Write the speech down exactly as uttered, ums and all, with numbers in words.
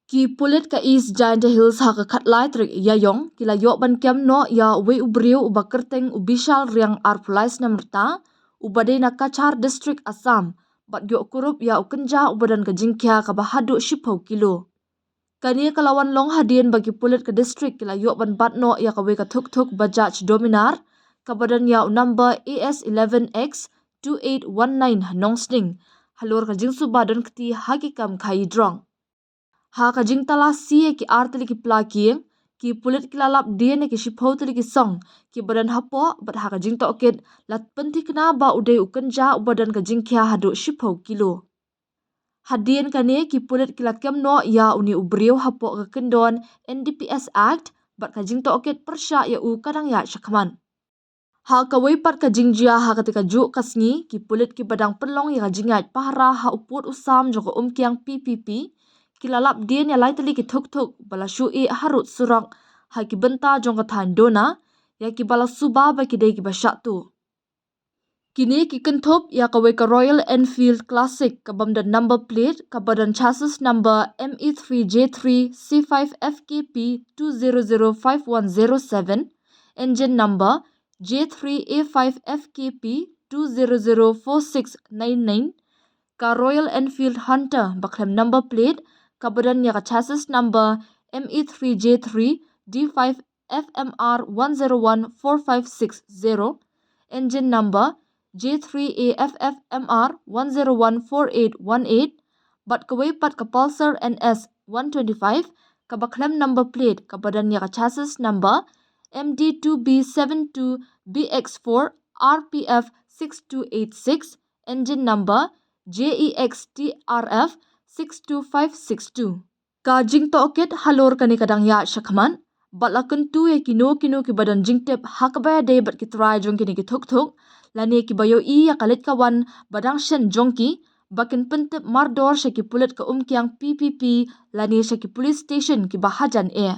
Ki pulit ka East Jaintia Hills ha ka khatlai tarik Ïaïong ki la ïoh ban kem noh ïa uwei u briew uba kyrteng u Bishal Riang, arphew lai snem rta, uba dei na Cachar District, Assam, bad ïoh kurup ïa u kynja uba don ka jingkhia kaba haduh shiphew kilo. Kane ka la wan long hadien ba ki pulit ka district ki la ïoh ban bat noh ïa kawei ka thukthuk Bajaj Dominar, kaba don ïa u number A S eleven X two eight one nine ha Nongsning, halor ka jingsuba don kti ha ki kam khaïi drok. Ha ka jingtalasi ïa ki ar tylli ki pla kieng, ki pulit ki la lap dien ïa ki shiphew tylli ki song kiba don hapoh, bad ha ka jingtohkit la pynthikna ba u dei u kynja uba don ka jingkhia haduh shiphew kilo. Hadien kane ki pulit ki la kem noh ïa une u briew hapoh ka kyndon N D P S Act, bad ka jingtohkit pyrshah ïa u ka dang ïaid shakhmat. Ha kawei pat ka jingjia, ha kata ka juh ka sngi ki pulit kiba dang pynlong ïa ka jingïaid pahara ha u pud u sam jong ka Umkiang P P P ki la lap dien ïa lai tylli ki thukthuk ba la shu ïeh harud surok ha ki bynta jong ka thaiñ Dona, ïa kiba la suba ba ki dei kiba shah tuh. Kine ki kynthup ïa kawei ka Royal Enfield Classic kabym don number plate, kaba don chassis number M E three J three C five F K P two zero zero five one zero seven, engine number J three A five F K P two zero zero four six nine nine, ka Royal Enfield Hunter ba khlem number plate, kaba don ïa ka chassis number M E three J three D five F M R one zero one four five six zero, engine number J three A F F M R one zero one four eight one eight, bad kawei pat ka Pulsar N S one twenty-five, kaba khlem number plate, kaba don ïa ka chassis number M D two B seven two B X four R P F six two eight six, engine number J E X T R F six two five six two. Ka jingtohkit halor kane ka dang ïaid shakhmat, bad la kyntu ïa kino kino kiba don jingtip ha kaba ïadei bad ki trai jong kine ki thukthuk, lane kiba ïohi ïa ka leit ka wan ba dang shen jong ki, ba kin pyntip mardor sha ki pulit ka Umkiang P P P lane sha ki police station kiba hajan eh.